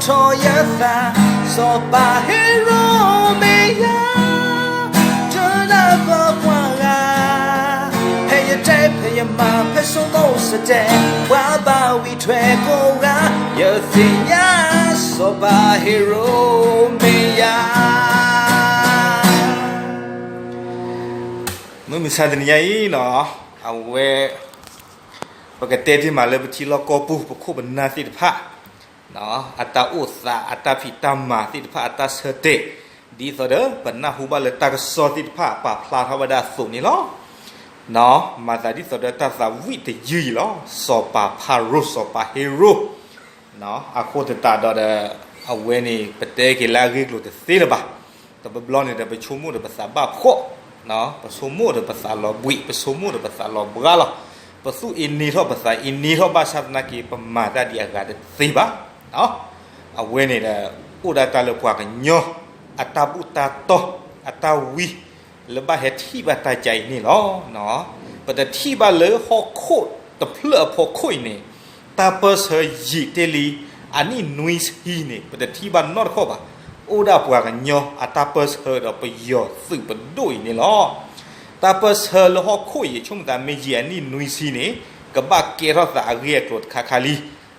ထီၣ်ယသး, စီၤပၤဟ့ရိၣ်မ့ၢ်ယၤ, တနၢ်ပၢၢ်ပှၤဂၤ, ဖဲယတဲ ဖဲယမၤ ဖဲဆိမိၣ်စတဲ, ပှၤဘၣ်ဝံၤထွဲကိးဂၤ, ယသ့ၣ်ညါ စီၤပၤဟ့ရိၣ်မ့ၢ်ယၤ. မုၢ်မဆါတနံၤညါအံၤနီၤ, အဝဲ ပကတဲတ့ၢ်မးလၢပထံလီၢ်ကီၢ်ပူၤ ပခိၣ်ပနၢ်သ့ၣ်တဖၣ် အတၢ်အိၣ်သး အတၢ်ဖံးတၢ်မၤသ့ၣ်တဖၣ် အတၢ်ဆၢတဲာ်, ဒ်သိးဒီးပနၢ်ဟူဘၣ်လၢတၢ်ကစီၣ်သ့ၣ်တဖၣ် ပာ်ဖျါထီၣ်ဝဲဒၣ်အသိးန့ၣ်လီၤ. မၤသးဒ်သိးဒီးတၢ်သးဝံၣ်တယုၢ်အံၤလီၤ. စီၤပၤဖၤရိၤ စီၤပၤဟ့ရိၣ် အဃိသတးဒီး အဝဲန့ၣ် ပတဲက့ၤလၢအဂ့ၢ်အကျိၤတသ့လၢၤဘၣ်. တဘျီဘျီန့ၣ်ဒီး ပဆိကမိၣ်ဒီးပသးဘၣ်ဖှီၣ်, ပဆိကမိၣ်ဒီးပသးလီၤဘှံး, ပဆိကမိၣ်ဒီးပသးလီၤဘှါလီၤ. ပသူၣ်အ့န့ထီၣ် ပသးအ့န့ထီၣ် ဘၣ်ဆၣ်သနာ်က့ ပမၤတၢ်ဒ်အဂၤတသ့ဘၣ်. အဝဲန့ၣ်ဒီး အိၣ်ဒၣ်တၢ်လၢပှၤကညီ အတၢ်ဘူၣ်တၢ်တီၢ် အတၢ်ဝံ လၢဘၣ်ဟဲထံၣ်ဘၣ်တၢ်ကါအံၤန့ၣ်လီၤ. ပတထံၣ်ဘၣ်လၢဟီၣ်ခိၣ်တဖျၢၣ်အဖီခိၣ်အံၤန့ၣ် တၢ်ပၢၢ်ဆၢယံာ်တ့ၢ်လံ အနံၣ်နွံဆံန့ၣ် ပတထံၣ်ဘၣ်နီတခီၣ်ဘၣ်. အိၣ်ဒၣ်ပှၤကညီအတၢ်ပၢၢ်ဆၢဒီးပယီၤသုးပဒိၣ်အံၤန့ၣ်လီၤ. တၢ်ပၢၢ်ဆၢလၢဟီၣ်ခိၣ်အံၤ ဆိကမိၣ်သးမ့ၢ်ယံာ်အနံၣ်နွံဆံန့ၣ် ကဘၣ်ကဲထီၣ်သးအဂ့ၢ်အကျိၤတခါခါလံ.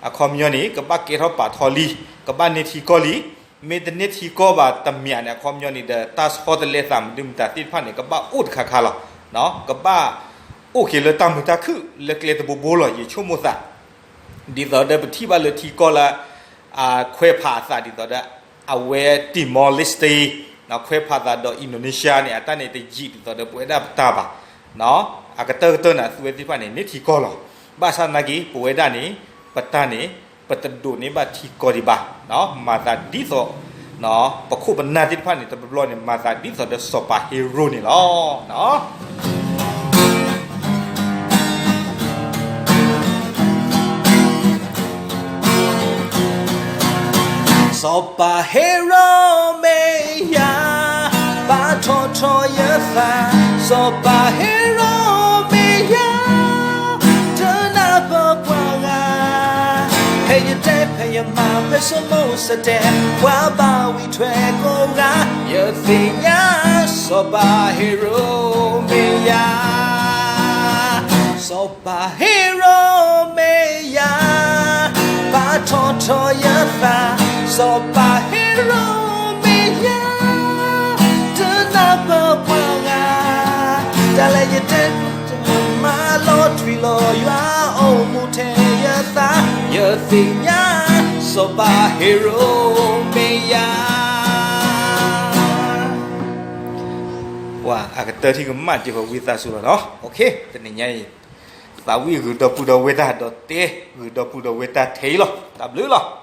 အခီပညီန့ၣ် ကဘၣ်ကဲထီၣ်ပာ်ထီၣ်လံ, ကဘၣ်န့ၢ်ထံကီၢ်လံ. မ့ၢ်တန့ၢ်ထံကီၢ်ဘၣ်တမံၤန့ၣ် အခီပညီန့ၣ်ဒီး တၢ်ဆီတလဲသးမနုၤမတၤသ့ၣ်တဖၣ်န့ၣ် ကဘၣ်အိၣ်တခါခါလီၤ. ကဘၣ်အိၣ်က့ၤလၢတၢ်မုာ်တၢ်ခုၣ် လၢကျဲတဘိဘိလီၤ ယဆိကမိၣ်သး. ဒ်သိးဒီးပထံၣ်ဘၣ်လၢထံကီၢ်လၢ ခွဲးဖးအသးဒ်သိးဒီး အဝဲ Timor Leste ခွဲးဖးသးဒီး Indonesia န့ၣ် အတၢ်န့ၣ်တယံာ်ဒ်သိးဒီးပဝဲဒၣ်ပတၢ်ဘၣ်. အကတၢၢ်ကတၢၢ်န့ၣ် အသုဝဲသ့ၣ်တဖၣ်န့ၣ် န့ၢ်ထံကီၢ်လီၤ. ဘၣ်ဆၣ်သနာ်က့ ပဝဲဒၣ်န့ၣ် ပတၢ်န့ၣ် ပတဒိးန့ၢ်ဘၣ်ထံကီၢ်ဒံးဘၣ်. မၤသးဒ်သိး ပခိၣ်ပနၢ်သ့ၣ်တဖၣ်န့ၣ် တဘျီဘျီန့ၣ် မၤသးဒ်သိးဒီးစီၤပၤဟ့ရိၣ်န့ၣ်လီၤ. စီၤပၤဟ့ရိၣ်မ့ၢ်ယၤ, ဘၣ်ထီၣ်ထီယသး, စီၤပၤဟ့ရိၣ်မ့ၢ်ယၤ, တနၢ်ပၢၢ်ပှၤဂၤ, ဖဲယတဲ ဖဲယမၤ ဖဲဆိမိၣ်စတဲ, ပှၤဘၣ်ဝံၤထွဲကိးဂၤ, ယသ့ၣ်ညါ စီၤပၤဟ့ရိၣ်မ့ၢ်ယၤ. စီၤပၤဟ့ရိၣ်မ့ၢ်ယၤ, ဘၣ်ထီၣ်ထီယသး, စီၤပၤဟ့ရိၣ်မ့ၢ်ယၤ, တနၢ်ပၢၢ်ပှၤဂၤ, တၢ်လၢယတဲ မၤလီၤထွံလီၤယွၤအိၣ်မူထဲယသး, ယသ့ၣ်ညါ စီၤပၤဟ့ရိၣ်မ့ၢ်ယၤ. ပှၤအကတၢၢ်ထံၣ်ကမၣ်က့ၤဃီၤဝံသးစူၤလီၤနီၤ. တနံၤညါအံၤ သးဝံၣ်ဂုာ်ဒီပုၢ်ဒီဝဲၢ်တၢ်ဒီးတဲဂုာ်ဒီပုၢ်ဒီဝဲၢ်တၢ်ထဲအံၤလီၤ. တၢ်ဘျုးလီၤ.